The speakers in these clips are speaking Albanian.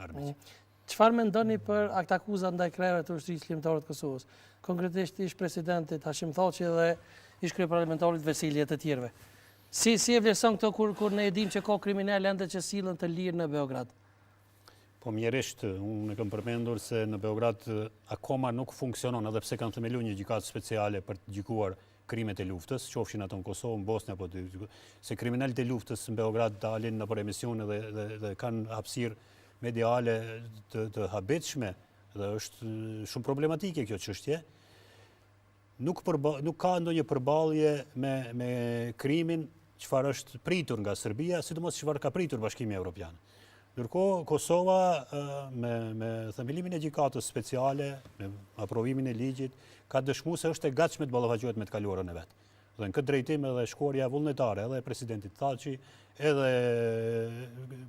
Armiq. Çfarë mendoni për aktakuzat ndaj krerëve të Ushtrisë Çlirimtare të Kosovës, konkretisht ish presidentit Hashim Thaçi dhe ish kryeparlamentarit Veseli e të tjerëve? Si si e vlerëson këto kur kur ne e dimë që ka kriminelë ende që sillen të lirë në Beograd? Po mjerisht, unë e kam përmendur se në Beograd akoma nuk funksionon, edhe pse kanë themeluar një gjykatë speciale për të gjykuar krimet e luftës, qofshin ato në Kosovë, në Bosnjë apo të, se kriminelët e luftës në Beograd dalin nëpër emisione dhe, dhe, dhe kanë hapësirë mediale të, të habitshme dhe është shumë problematike kjo çështje. Nuk, përba, nuk ka ndonjë përballje me, me krimin çfarë është pritur nga Serbia, sidomos çfarë ka pritur Bashkimi Evropian. Ndërkohë, Kosova me, me themelimin e gjykatës speciale, me aprovimin e ligjit, ka dëshmu se është e gatshme të ballafaqohet me të kaluarën e vet. Dhe në këtë drejtim edhe shkuarja vullnetare edhe e presidentit Thaçi, edhe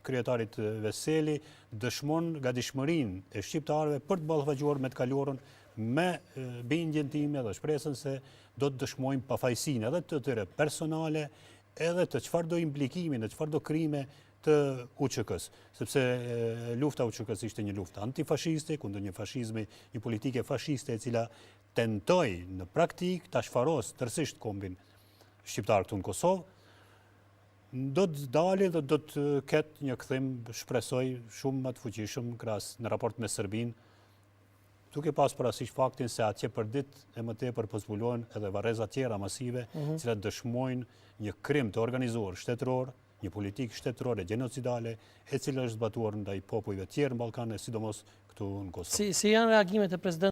kryetarit Veseli, dëshmon gatishmërinë e shqiptarëve për të ballafaquar me të kaluarën me bindjen time dhe shpresën se do të dëshmojmë pafajësinë edhe të tyre personale, edhe të çfarëdo implikimi në çfarëdo krime të UÇK-së, sepse lufta e UÇK-së ishte një luftë antifashiste kundër një fashizmi, një politike fashiste e cila tentoi në praktikë ta shfarosë tërësisht kombin shqiptar këtu në Kosovë, do të dalin dhe do të ketë një kthim, shpresoj, shumë më të fuqishëm krahas në raport me Serbinë, duke pas parasysh faktin se atje për ditë e më tepër po zbulohen edhe varreza tjera masive, mm -hmm. cilat dëshmojnë një krim të organizuar shtetëror, një politikë shtetërore gjenocidale, e cila është zbatuar ndaj popujve tjerë në Ballkan e sidomos këtu në Kosovë. Si, si janë reagimet e presidentit?